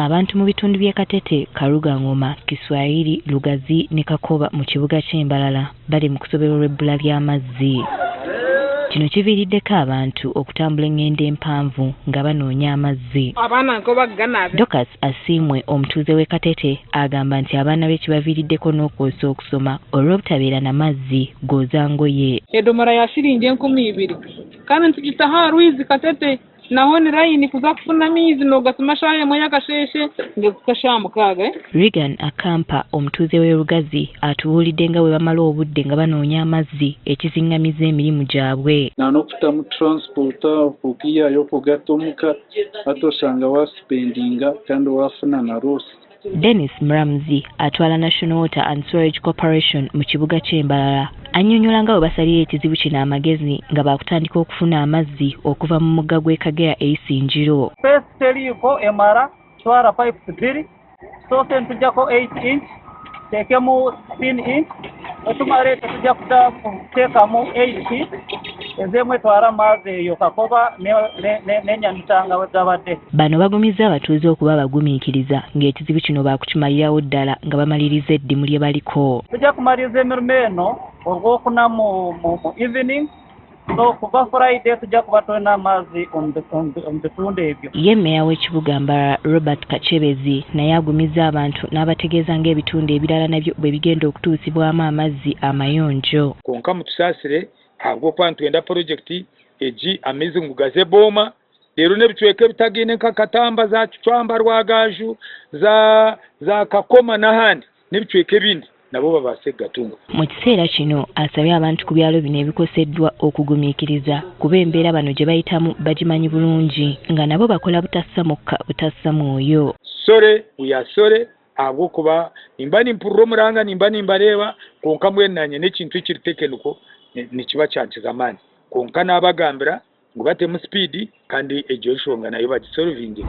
Abantu mu bitundu by'e Katete, Karugangoma, Kiswahili, Lugazi ne Kakoba mu kibuga ky'e Mbarara bali mu kusoberwa olw'ebbula ly'amazzi. Kino kiviiriddeko abantu okutambula eng'endo empanvu nga banoonya amazzi. Dorcas Asiimwe omutuuze w'e Katete agamba nti abaana be kibaviiriddeko n'okwosa okusoma olw'obutabeera na mazzi gooza ngoye. Edomora ya shiringi 2000 kandi nitugita aha rwizi Katete. Naho ni layini kuza kufuna amaizi noogasima shaaha emwe y'akasheeshe ngu shaaha 6. Reagan Akampa omutuuze w'e Lugazi atubuulidde nga bwe bamala obudde nga banoonya amazzi ekizingamizza emirimu gyabwe. N'okutamu transport okugihayo okugata omuka hati oshanga wasipendinga kandi wafuna na loss. Denis Muramuzi atwala National Water and Sewerage Corporation mu kibuga ky'e Mbarara annyonnyola nga bwe basalira ekizibu kino amagezi nga baakutandika okufuna amazzi okuva mu mugga gw'e Kagera e Isingiro. Space teriiko emara twara pipes bbiri tusoose nitujjako 8 inch tuteekemu 16 inch wetumara ekyo tujja kuteekamu 8 feet ezeemu etware amaazi eyo Kakoba ne Nyamitanga wegabadde. Bano bagumizza abatuuze okuba abagumiikiriza ng'ekizibu kino baakukimalirawo ddala nga bamaliriza eddimu lye baliko. Tujja kumaliriza emirimo eno Orwokuna mu evening so kuva Friday tujja kuba tulina amaazi omu bitundu ebyo. Ye Mmeeya w'ekibuga Mbarara Robert Kakyebezi naye agumizza abantu n'abategeeza ng'ebitundu ebirala nabyo bwe bigenda okutuusibwamu amazzi amayonjo. Kwonka mutusaasire ahabw'okuba nitwenda purojekiti egi amaizi ngu gaze Booma reero n'ebicweka ebitagaine nka Katamba, za Kicwamba, Rwagaju, za Kakoma n'ahandi n'ebicweka ebindi nabo babaase kugatunga. Mu kiseera kino asabye abantu ku byalo bino ebikoseddwa okugumiikiriza kuba embeera bano gye bayitamu bagimanyi bulungi nga nabo bakola butassa mukka butassa mwoyo. Sorry, we are sorry ahabw'okuba nimba nimpurira omuranga nimba nimbareeba kwonka mbwenu naanye n'ekintu ekiri tekeniko nikiba kyankiza amaani kwonka naabagambira ngu batemu sipiidi kandi egyo nshonga nayo bagisolovinge.